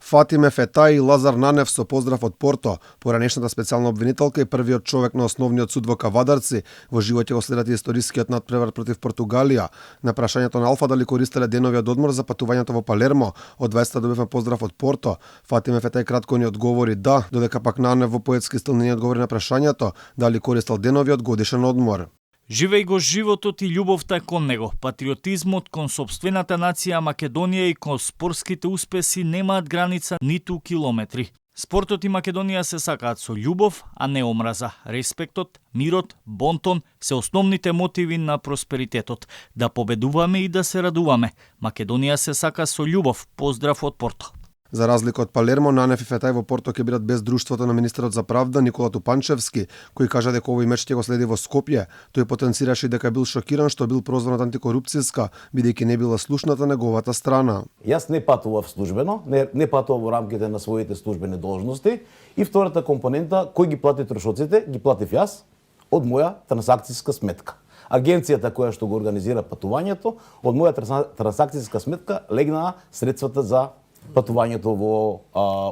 Фатиме Фетај и Лазар Нанев со поздрав од Порто, поранешната специјална обвинителка и првиот човек на основниот суд во Кавадарци, во живот ќе го следат историскиот надпревар против Португалија. На прашањето на Алфа дали користеле деновиот одмор за патувањето во Палермо, од 20 добивме поздрав од Порто. Фатиме Фетај кратко ни одговори да, додека пак Нанев во поетски стил не ни одговори на прашањето дали користел деновиот годишен одмор. Живеј го животот и љубовта кон него, патриотизмот кон сопствената нација Македонија и кон спортските успеси немаат граница ниту километри. Спортот и Македонија се сакаат со љубов, а не омраза. Респектот, мирот, бонтон се основните мотиви на просперитетот. Да победуваме и да се радуваме. Македонија се сака со љубов. Поздрав од Порто. За разлика од Палермо, Нанев и Фетај во Порто ќе бидат без друштвото на министерот за правда Никола Тупанчевски, кој кажа дека овој меч ќе го следи во Скопје. Тој потенцираше дека бил шокиран што бил прозван од антикорупцијска, бидејќи не била слушната неговата страна. Јас не патував службено, не патував во рамките на своите службени должности и втората компонента, кој ги плати трошоците, ги платив јас од моја трансакцијска сметка. Агенцијата која што го организира патувањето, од моја трансакцијска сметка легнаа средствата за патувањето во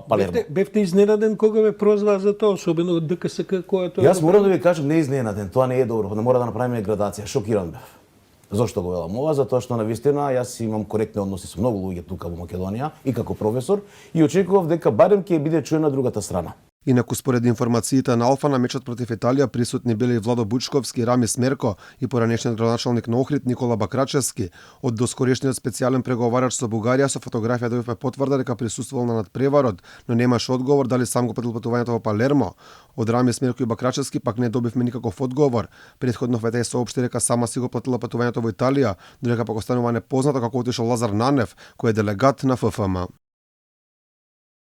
Палермо. Бевте изненаден кога ме прозваа за тоа, особено од ДКСК којато... Јас морам да ви кажам, не изненаден, тоа не е добро, не мора да направиме градација, шокиран бев. Зошто го велам ова? Затоа што навистина јас имам коректни односи со многу луѓе тука во Македонија и како професор и очекував дека барем ќе биде чуена другата страна. Инаку според информациите на Алфа на мечот против Италија присутни били и Владо Бучковски, Рамис Мерко и поранешниот градоначалник на Охрид Никола Бакрачевски. Од доскорешниот специјален преговарач со Бугарија со фотографија добивме потврда дека присуствувал на надпреварот, но немаше одговор дали сам го платил патувањето во Палермо. Од Рамис Мерко и Бакрачевски пак не добивме никаков одговор. Претходно Фетај соопшти дека сама си го платила патувањето во Италија, додека пак останува непознато како отишол Лазар Нанев, кој е делегат на ФФМ.